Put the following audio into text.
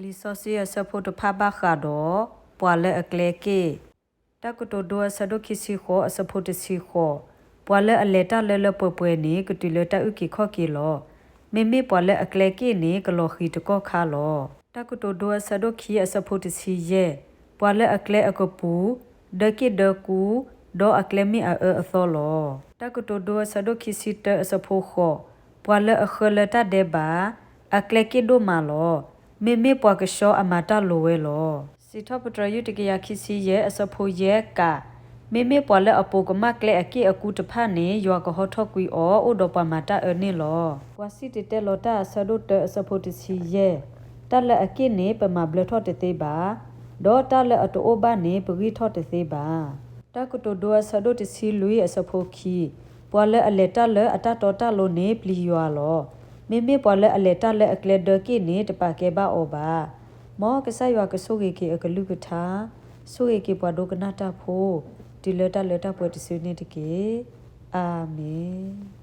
လံာ်စီဆှံအဆၢဖိတဖၣ်ဘၣ်ဃးဒီး ပှၤလၢအကျဲက့ၣ်. တၢ်ကတိၤဒိအဆၢဒိၣ်ခံဆံဃိးအဆၢဖိတဆံဃိး, ပှၤလၢအလဲၤတၢ်လၢလၢပှဲၤပှဲၤန့ၣ် ကတုၤလၢတၢ်အုၣ်က့ၤခီၣ်က့ၤလီၤ. မ့မ့ၢ်ပှၤလၢအကျဲက့ၣ်န့ၣ် ကလီၤဃံၤတကီၢ်ခါလီၤ. တၢ်ကတိၤဒိအဆၢဒိၣ်ခံအဆၢဖိတဆံယဲၢ်, ပှၤလၢအကျဲအကပူၤ ဒၢက့ၣ်ဒၢကူ, ဒီးအကျဲမ့ၢ်အအၢအသီလီၤ. တၢ်ကတိၤဒိအဆၢဒိၣ်ခံဆံတၢအဆၢဖိဃိး, ပှၤလၢအဃၢလၢတၢ်ဒဲးဘး အကျဲက့ၣ်ဒိၣ်မးလီၤ. မ့မ့ၢ်ပှၤကဆှီအမၤတၢ်လိၤဝဲလီၤ. စံးထီၣ်ပတြၢၤ ယုၢ်တကယၤခံဆံယဲၢ်အဆၢဖိယဲၢ်ကး, မ့မ့ၢ်ပှၤလၢအပိာ်ကမၣ်ကျဲအက့ၣ်အကူတဖၣ်န့ၣ် ယွၤကဟီထီၣ်ကွံာ်အီၤ အိၣ်ဒီးပှၤမၤတၢ်အၢန့ၣ်လီၤ. ပှၤစံၣ်တဲၤတဲလီၤတၢ်အဆၢဒိၣ်တၢအဆၢဖိတဆံယဲၢ်, တၢ်လၢအက့ၣ်န့ၣ် ပမၤဘျၢထီၣ်တသ့ဘၣ်, ဒီးတၢ်လၢအတအိၣ်ဘၣ်န့ၣ် ပဂံၢ်ထီၣ်တသ့ဘၣ်. တၢ်ကတိၤဒိအဆၢဒိၣ်တဆံလွံၢ်အဆၢဖိခံ, ပှၤလၢအလဲၤတၢ်လၢအတၢ်တီတၢ်လိၤန့ၣ် ပျံၤယွၤလီၤ. မ့မ့ၢ်ပှၤလၢအလဲၤတၢ်လၢအကျဲဒၢက့ၣ်န့ၣ် တပာ်ကဲဘၣ်အီၤဘၣ်. မ်ကစၢ်ယွၤကဆိၣ်ဂ့ၤက့ၤအကလုၢ်ကထါ, ဆိၣ်ဂ့ၤက့ၤပှၤဒိကနၣ်တၢ်ဖိ, တုၤလၢတၢ်လၢတၢ်ပှဲၤတစုန့ၣ်တက့ၢ်. အၤမ့ၣ်.